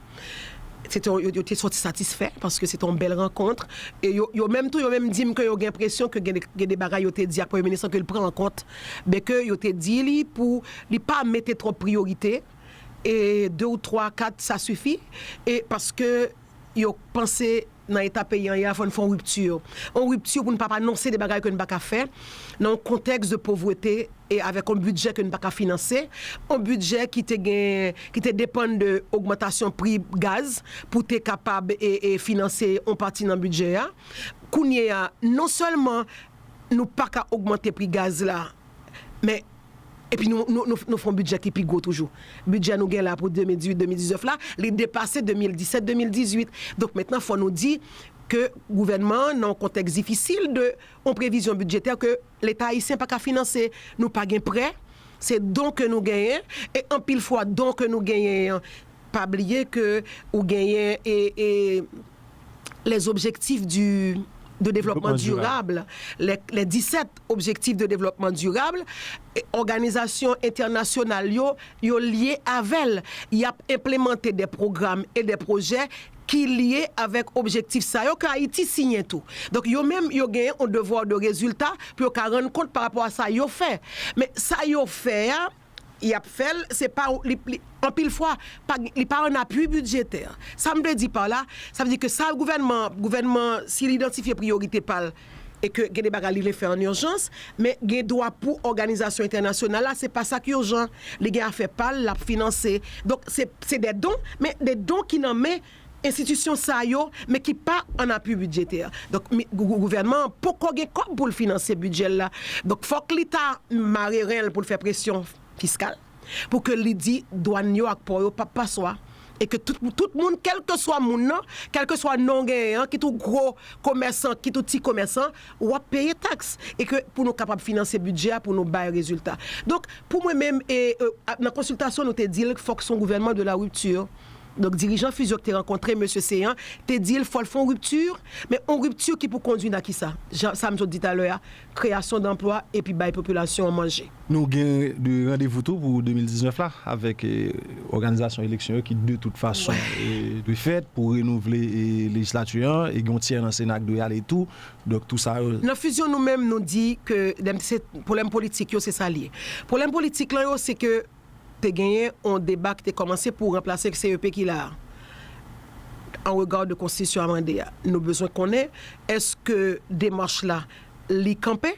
Se te, yo, yo te sòti satisfè paske se te yon bèl rankont. E yo, yo menm tou, yo menm di m ke yo gen enpresyon ke gen de, gen de bagay yo te di ak Premye Minis lan ke l pran an kont. Byenke yo te di li pou li pa mete twòp priyorite, e de ou twa, kat, sa sifi. E paske yo panse nan eta peyi an ye a, fò n fè yon ripti. Yon ripti pou n pa anonse de bagay ke n pa ka fè, nan yon kontèks de povrete e avèk yon bidjè ke n pa ka finanse, yon bidjè ki te gen, ki te depann de ogmantasyon pri gaz pou te kapab e, e finanse yon pati nan bidjè a. Kounye a, non sèlman nou pa ka ogmante pri gaz la, men epi nou, nou, nou, nou fè yon bidjè ki pi gwo toujou. Bidjè nou gen la pou de mil dizuit de mil diznèf la, li depase de mil disèt de mil dizuit. Donk mentnan, fò nou di ke gouvènman an, nan yon kontèks difisil de yon previzyon bidjetè ke Leta ayisyen pa ka finanse, nou pa gen prè, se don ke nou genyen, e anpil fwa don ke nou genyen an, pa bliye ke ou genyen e, e les objectifs du, de développement durable, les, les dix-sept objectifs de développement durable, e òganizasyon entènasyonal yo, yo lye avè l. Y ap enplemante de pwogram e de pwojè ki lye avèk objektif sa yo ke Ayiti siyen tou. Donk, yo menm, yo genyen yon devwa de rezilta pou yo ka rann kont pa rapò a sa yo fè. Men sa yo fè a, y ap fè l, se pa, li, li, anpil fwa, pa, li pa an apui bidjetè. Sa m vle di pa la, sa vle di ke sa gouvènman, gouvènman, si l idantifye priyorite pa l, e ke gen de bagay li vle fè an ijans, men gen dwa pou òganizasyon entènasyonal la, se pa sa k ijan. Li gen afè pa l, l ap finanse. Donk, se, se de don, men de don ki nan men enstitisyon sa yo, men ki pa an apui bidjetè. Donk, mi, gou-, gou-, gouvènman an poko gen kòb pou l finanse bidjè l la. Donk, fòk li ta mare ren l pou l fè presyon fiskal, pou ke li di dwàn yo ak pò yo p ap paswa. E ke tout, tout moun, kèlkeswa moun nan, kèlkeswa non w genyen an, kit ou gwo komèsan, kit ou ti komèsan, w ap peye taks. E ke pou nou kapab finanse bidjè a, pou nou bay rezilta. Donk, pou mwen menm, e, e, a, nan konsiltasyon, nou te di l, fòk se yon gouvènman de la rupture. Donk, dirijan Fusion ki te rankontre mesye Céant te di l fò l fè yon ripti, men yon ripti ki pou kondui nan kisa? Jan sa m sot di talè a, kreyasyon danplwa epi bay popilasyon an manje. Nou gen de randevou tou pou de mil diznèf la avèk, eh, òganizasyon eleksyon yo ki de tout fason, eh, dwe fèt pou renouvle, eh, lejislati an, e gen yon tyè nan Sena ki dwe ale tou. Donk, tou sa yo. Nan Fusion, nou menm, nou di ke, se pwoblèm politik yo, se sa l ye. Pwoblèm politik lan yo, se ke te genyen yon deba ki te kòmanse pou ranplase C E P ki la a, an rega de konstitisyon amande a. Nou bezwen konnen, èske demach la, li kanpe?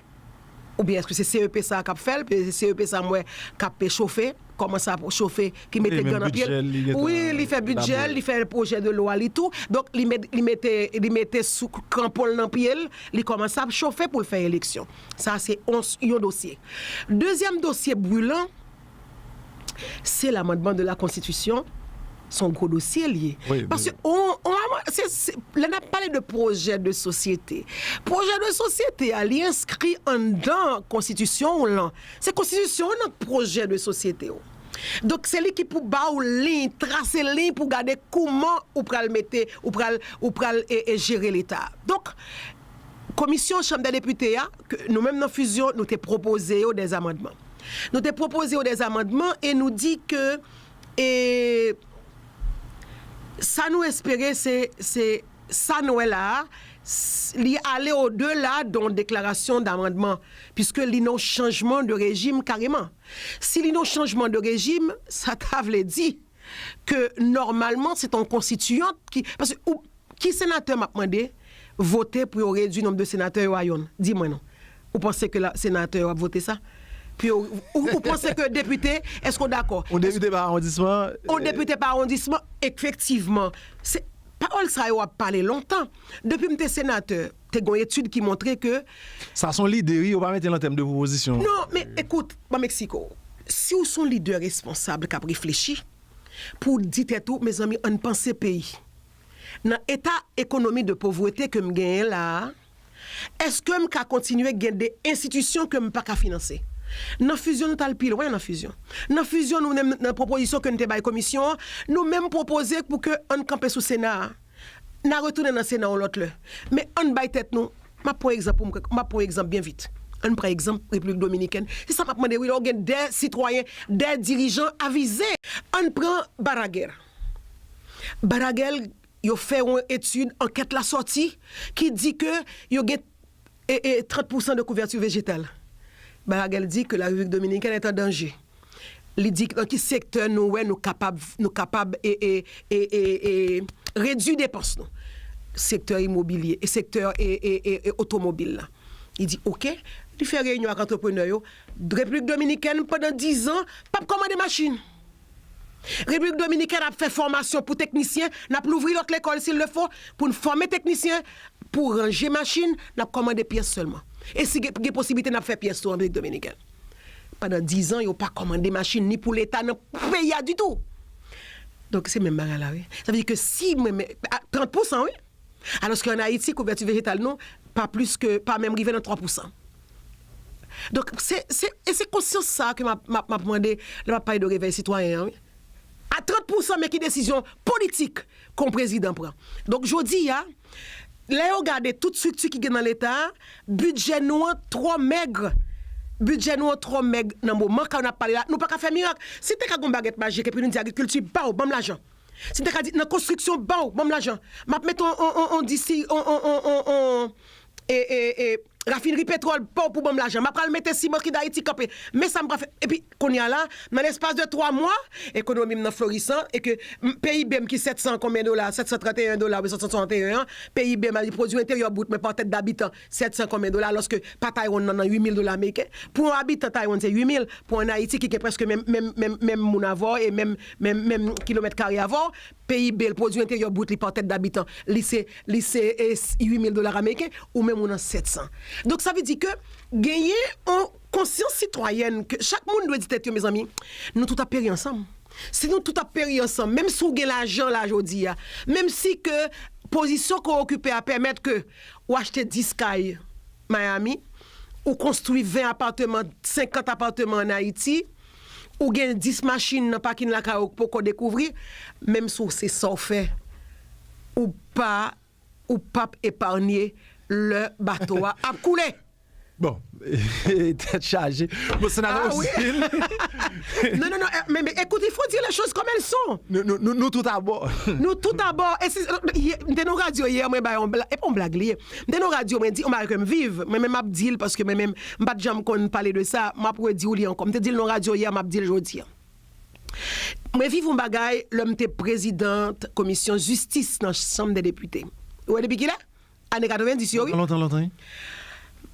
Oubyen èske se C E P sa a k ap fè l? Paske se C E P sa a m wè k ap chofe, kòmanse ap chofe, ki mete gan nan pye l. Wi, li fè bidjè l, li fè pwojè de lwa li tou. Donk, li met, li mete, li mete sou kranpon l nan pye l, li kòmanse ap chofe pou l fè eleksyon. Sa se yon, yon dosye. Dezyèm dosye brilan, se lamandman de la konstitisyon. Se yon gwo dosye l ye. Paske on, on, se, se, lè n ap pale de pwojè de sosyete, pwojè de sosyete a, li enskri anndan konstitisyon w lan. Se konstitisyon an nan pwojè de sosyete w. Donk, se li ki pou ba w liy, trase liy pou gade kouman ou pral mete, ou pral, ou pral, e, e jere Leta. Donk, komisyon Chanm dè Depite a, ke nou menm nan Fusion, nou te pwopoze yo dè amandman. Nou te pwopoze yo dè amandman e nou di ke, e, sa nou espere, se, se sa n wè la a, s-, li ale odela de yon deklarasyon damandman, piske li nan yon chanjman de rejim kareman. Si li nan yon chanjman de rejim, sa ta vle di ke nòmalman se t yon konstitiyant ki, paske ou, ki senatè m ap mande vote pou yo redui nonb de senatè yo a yonn? Di mwen non. Ou panse ke la, senatè yo ap vote sa? Pou yo, ou, ou panse ke depite, èske w dakò? On depite pa awondisman. On depite pa awondisman, efektivman. Se, pawòl sa yo ap pale lontan. Depi m te senatè, te gen yon etid ki montre ke. Sa se yon lide, wi, yo pa mete l an tèm de pwopozisyon. Non, men ekout, ban m eksplike w. Si w se yon lidè responsab k ap reflechi, pou w di tèt ou, mezanmi, ann panse peyi. Nan eta ekonomi de povrete ke m genyen la a, èske m ka kontinye gen de enstitisyon ke m pa ka finanse? Nan Fusion, nou t al pi lwen nan Fusion. Nan Fusion, nou menm, nan pwopozisyon ke n te bay komisyon an, nou menm pwopoze pou ke ann kanpe sou Sena a. N a retounen nan Sena yon lòt lè. Men ann bay tèt nou, m ap pran egzanp pou m, m ap pran egzanp byen vit. Ann pran egzanp Repiblik Dominikèn. Se sa m ap mande, wi, lè w gen de sitwayen, de dirijan avize. Ann pran Baraguer. Baraguer, yo fè yon etid, ankèt la sòti, ki di ke yo gen, e, e, trant pousan de couverture végétale. Baraguer di ke la République dominicaine est en danger. Li di nan ki sektè nou wè nou kapab, nou kapab, e, e, e, e, e, redui depans nou. sektè imobilye e sektè e, e, e, e otomobil la. Li di, oke, li fè reyinyon ak antreprenè yo. Repiblik Dominikèn, pandan diz an, p ap kòmande machin. Repiblik Dominikèn ap fè fòmasyon pou teknisyen, n ap louvri lòt lekòl si l le fo, pou n fòme teknisyen, pou ranje machin, n ap kòmande pyès sèlman. E si gen, gen posiblite, n ap fè pyès tou an Repiblik Dominikèn. Pandan diz an, yo pa kòmande machin ni pou Leta nan peyi a ditou. Donk, se menm bagay la, wi. Sa vle di ke si mwen, men, a, trant pousan, wi. Alòske ann Ayiti, kouvèti vejetal nou, pa plis ke, pa menm rive nan twa pousan. Donk, se, se, e se konsyans sa a ke m ap, m ap, m ap mande lè m ap pale de revèy sitwayen an, wi. A trant pousan, men ki desizyon politik ke yon prezidan pran. Donk, jodi a, lè yo gade tout estrikti ki gen nan Leta a, bidjè nou an twò mèg. Bidjè nou an twò mèg nan moman ke n ap pale la. Nou pa ka fè mirak. Si te ka gen yon bagèt majik epi nou di agrikilti, ba w, ban m lajan. Si te ka di nan konstriksyon, ba w, ban m lajan. M ap mete on, on, on, on disi, on, on, on, on, on, e, e, e, rafinri petwòl, ba w pou ban m lajan. M ap pral mete siman ki Dayiti kanpe. Men sa m pral fè. Epi, kounye a la, nan lespas de twa mwa, ekonomi m nan florisan, e ke m, P I B m ki sèt san konbyen dola, sèt san trant e en dola, oubyen sèt san swasannteyen an, P I B m, pwodui enteryè bout mwen pa tèt dabitan, sèt san konbyen dola, alòske pa Taiwan nan, nan uit mil dola ameriken. Pou yon abitan Taiwan, se uit mil. Pou ann Ayiti, ki gen prèske menm, menm, menm, menm moun avè w e menm, menm, menm kilomèt kare avè w, P I B l, pwodui enteryè bout li pa tèt dabitan, li se, li se, e, s-, uit mil dola ameriken, ou menm ou nan sèt san. Donk, sa vle di ke genyen yon konsyans sitwayèn ke chak moun dwe di tèt yo, mezanmi, nou tout ap peri ansanm. Si nou tout ap peri ansanm, menm si w gen lajan la jodi a, menm si ke pozisyon ke w okipe a pèmèt ke ou achte dis kay Miami, ou konstwi ven apatman, senkant apatman ann Ayiti, ou gen dis machin nan pakin lakay ou k poko dekouvri, menm si w se sa w fè, ou pa, ou p ap eparnye lè bato a ap koule. Bon, tèt chaje. Bon, senatè Osil. Non, non, non, eh, mais, mais écoute, il faut dire les choses comme elles sont. Nou, nou, nou, nou tout abò. Nou tout abò. E si, yè, m te nan radyo yè, mwen bay yon blag, e pa yon blag li ye. M te nan radyo, mwen di, yon bagay ke m viv, mwen menm m ap di l, paske mwen menm, m pa t janm konn pale de sa, m ap redi w li ankò. M te di l nan radyo yè, m ap di l jodi a. Mwen viv yon bagay lè m te prezidant komisyon jistis nan Chanm dè Depite. Ou wè depi kilè? Ane katrevenndis yo, wi. Lontan, lontan, wi.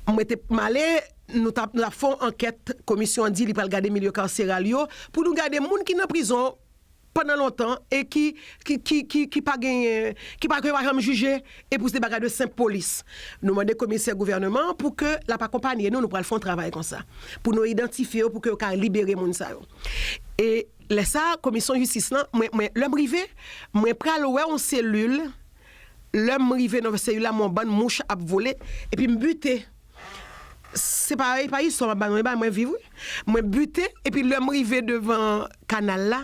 Mwen te, m ale, nou t ap, nou t ap fè yon ankèt, komisyon an di li pral gade milye karseral yo, pou nou gade moun ki nan prizon pandan lontan e ki, ki, ki, ki, ki pa genyen, ki pa, ki pa janm jije, e pou se de bagay de senp polis. Nou mande komisè gouvènman an pou ke l ap akonpanye nou, nou pral fè yon travay konsa. Pou nou idantifye yo, pou ke yo ka libere moun sa yo. E lè sa, komisyon jistis lan, mwen, mwen, lè m rive, mwen pral wè yon selil, lè m rive nan selil la, m wè yon bann mouch ap vole, epi m bite. Se pa, e pa istwa m ap ba nou, e bagay mwen viv, wi. Mwen bite, epi lè m rive devan kanal la,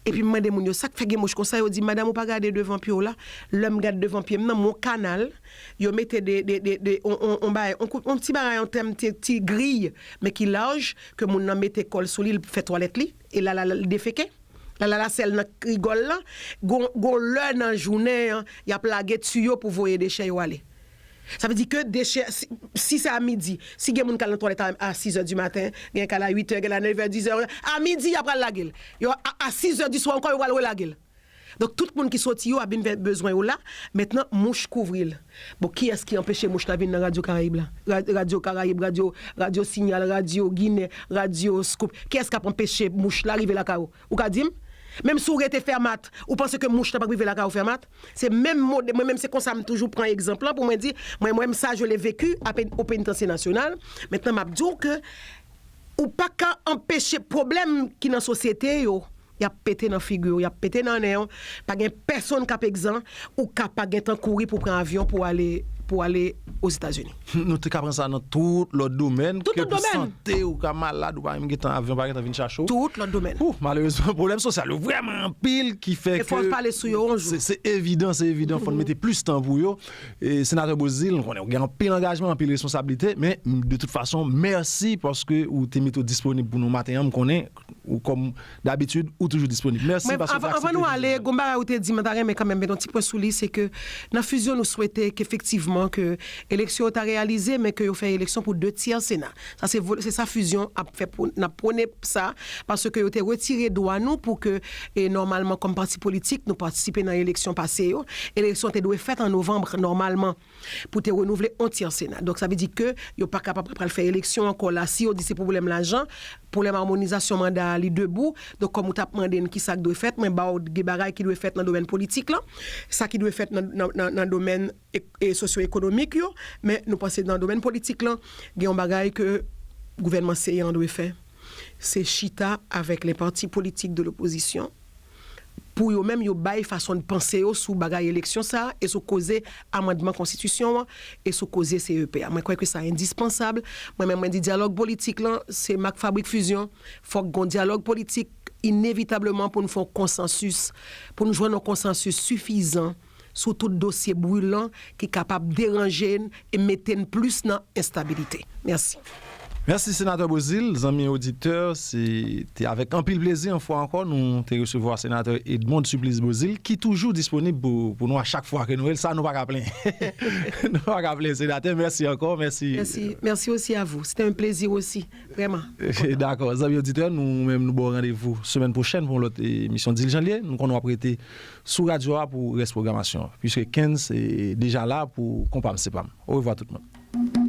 epi m mande moun yo, sa k fè gen mouch konsa? Yo di, madanm, ou pa gade devan pye w la? Lè m gade devan pye m nan, m wè yon kanal, yo mete de, de, de, de, on, on, on bagay, on kout, on ti bagay, on tèm, ti, ti griy, men ki laj, ke moun nan mete kò l sou li, l fè twalèt li, e la, la, la, l defeke. La, la, la, sèl nan rigòl lan, gon, gon lè nan jounen an, y ap lage tiyo pou voye dechè yo ale. Sa vle di ke dechè, si, si se a midi, si gen moun k al nan twalèt a, a sizè di maten, gen k al a uitè, gen la nevè, dizè, a midi, y ap pral lage l. Yo, a, a sizè di swa ankò, yo pral relage l. Donk, tout moun ki soti yo ap vin fè bezwen yo la. Mentnan, mouch kouvri l. Bon, kiyès ki anpeche mouch la vin nan Radyo Karayib la? Ra-, Radyo Karayib, Radyo, Radyo Sinyal, Radyo Ginen, Radyo Scoop. Kiyès k ap anpeche mouch la rive lakay ou? Ou ka di m? Menm si w rete Fèmat, ou panse ke mouch la p ap rive lakay ou Fèmat? Se menm mode, mwen menm se konsa m toujou pran egzanp lan pou mwen di, mwen, mwen menm sa je l'ai vécu à Pén-, au Pénitansye Nasyonal. Mentnan, m ap di w ke ou pa ka anpeche pwoblèm ki nan sosyete yo, y ap pete nan figi w, y ap pete nan nen w. Pa gen pèsonn k ap egzan, ou ka pa gentan kouri pou pran avyon pou ale, pou ale Ozetazini. Nou te ka pran sa nan tout lòt domèn, ke pou sante, ou ka malad, ou pa menm gentan, avyon pa gentan vin chache w. Tout lòt domèn. Ou, malerezman, pwoblèm sosyal yo vrèman anpil ki fè ke. E fò w pale sou yo yon jou. Se, se evidan, se evidan, fò n mete plis tan pou yo. E, Senatè Beauzile, nou konnen w gen anpil angajman, anpil responsablite, men, de tout fason, mèsi paske ou te mete w disponib pou nou maten an. M konnen ou kòm dabitid, ou toujou disponib. Mèsi paske ou pa aksepte vini. Anvan nou ale, gon bagay ou te di, mwen ta renmen kanmenm met yon ti pwen sou li, se ke nan fizyon nou swete ke efektivman ke eleksyon yo ta reyalize, men ke yo fè eleksyon pou de tyè Sena. Sa se vo- se sa fizyon ap fè pou n ap pwone sa, paske yo te retire dwa nou pou ke, e nòmalman kòm pati politik, nou patisipe nan eleksyon pase yo. Eleksyon te dwe fèt an novanm nòmalman pou te renouvle on tyè Sena. Donk sa vle di ke yo pa kapab pral fè eleksyon ankò la. Si yo di se pwoblèm lajan, pwoblèm amonizasyon manda li debou. Donk kòm ou t ap mande n kisa k dwe fèt, mwen ba w de bagay ki dwe fèt nan domèn politik lan, sa ki dwe fèt nan, nan, nan, nan domèn e, e sosyo-ekonomik yo, men nou panse nan domèn politik lan, gen yon bagay ke gouvènman seyan an dwe fè. Se chita avèk les partis politiques de l'opposition pou yo menm yo bay fason de panse yo sou bagay eleksyon sa a e sou koze amandman konstitisyon an e sou koze C E P a. Mwen kwè ke sa endispansab. Mwen menm mwen di dyalòg politik lan se mak fabrik fizyon. Fòk gon dyalòg politik inevitableman pou n fè yon konsansis, pou n jwenn yon konsansis sifizan sou tout dosye brilan ki kapab deranje n e mete n plis nan enstabilite. Mèsi. Mèsi, Senatè Beauzile. Zanmi oditè, se te avèk anpil plezi, yon fwa ankò, nou te resevwa Senatè Edmonde Supplice Beauzile, ki toujou disponib pou, pou nou a chak fwa ke nou rele. Sa, nou pa ka plenyen. Nou pa ka plenyen, Senatè. Mèsi ankò. Mèsi. Merci, merci aussi à vous. C'était un plaisir aussi, vraiment. Dakò. Zanmi oditè, nou menm, nou ba w randevou semèn pwochèn pou yon lòt emisyon Dirijan Lye. Nou konnen w ap rete sou radyo a pou rès pwogramasyon an. Puiske Kenz se deja la pou Konpa m se pa m. Orevwa tout moun.